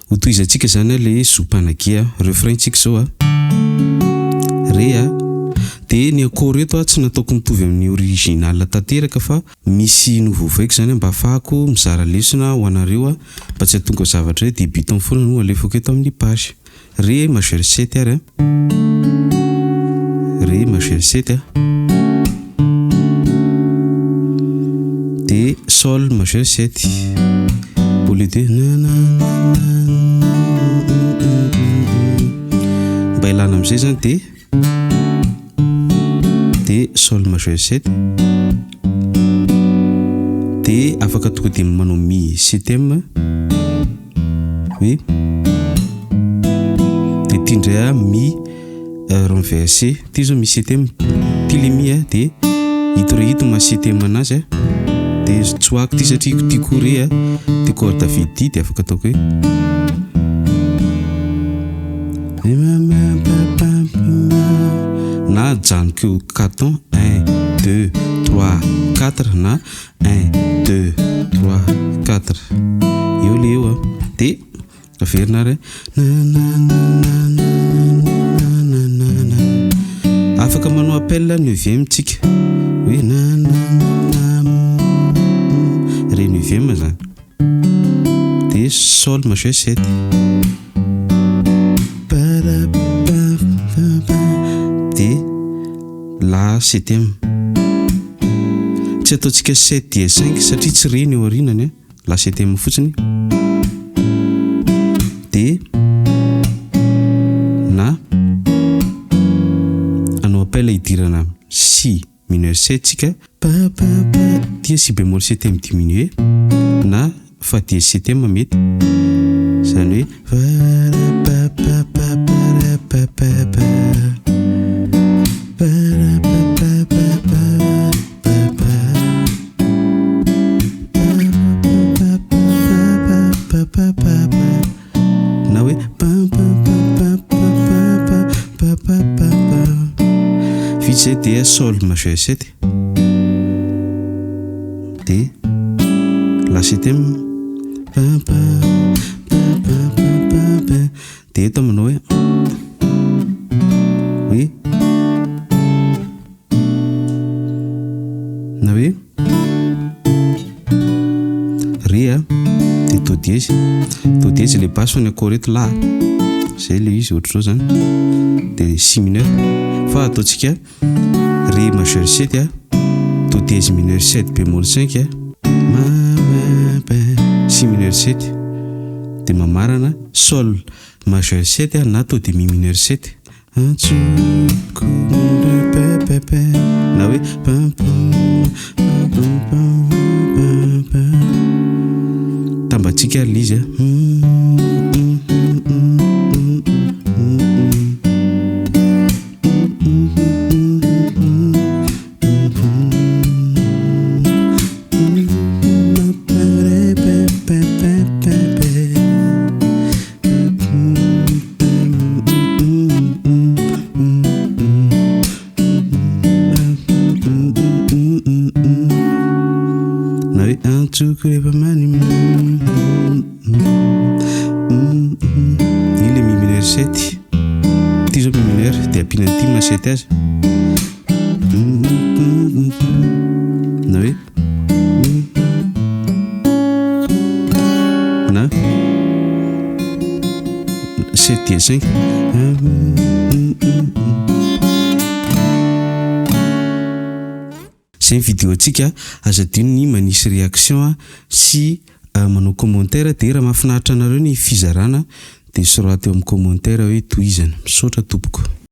Ho tohizantsika izany le zo-panagia. Refrain tsika izao a. Re a. Dia ny accord eto a tsy nataoko mitovy amin'ny original tanteraka fa misy novovaiko izany mba ahafahako mizara lesona ho anareo a, mba tsy hahatonga zavatra hoe débutant foana no alefako eto amin'ny page. Ré majeur sept ary a. Ré majeur sept a. Dia sol majeur sept. Au lieu de na na na na mba hialana amin'izay izany dia dia sol majeur sept. Dia afaka tonga dia manao mi septième. Oui. Dia ity indray a mi renversé. Ity zao mi septième. Ity le mi a dia ito re ito maha septième anazy a. Dia tsoahako ity satria tiako re a. Ity corde à vide ity dia afaka ataoko hoe na ajanoko eo quatre un, deux, trois, quatre na Un, deux, trois, quatre. Eo le eo a. Dia averina ary. Na na na na na na na na. Afaka manao appel neuvième tsika. Hoe na na na na ré neuvième zany. Dia sol majeur sept. Dia la septième. Tsy ataontsika sept dièse cinq satria tsy re ny eo aorianany a, la septième fotsiny. Dia na hanao appel hidirana si mineur sept tsika, pa pa pa, ity si bémol septième diminué na fa dièse septième mety. Izany hoe na hoe vita izay dia sol majeur sept dia la septième dia eto manao hoe hoe na hoe Ré a, dia do dièse, do dièse ilay basse fa ny accord eto la, zay ilay izy ohatr'izao zany, dia si mineur, fa ataontsika Ré majeur sept a, do dièse mineur sept bémol cinq a, ma ma ba, si mineur sept, dia mamarana sol majeur sept a na do de mi mineur sept. Antsoiko pe na hoe pam pam pam pam pam pam tambatsika ary le izy a. Na hoe antsoko rehefa mani Iny le mi mineur sept. Ity zao mi mineur dia ampiana an'ity maha sept azy. Na hoe na sept dièse cinq. Zay ny vidéo antsika, aza adino ny manisy réaction sy manao commentaire dia raha mahafinaritra anareo ny fizarana dia soraty eo amin'ny commentaire hoe tohizana. Misaotra tompoko.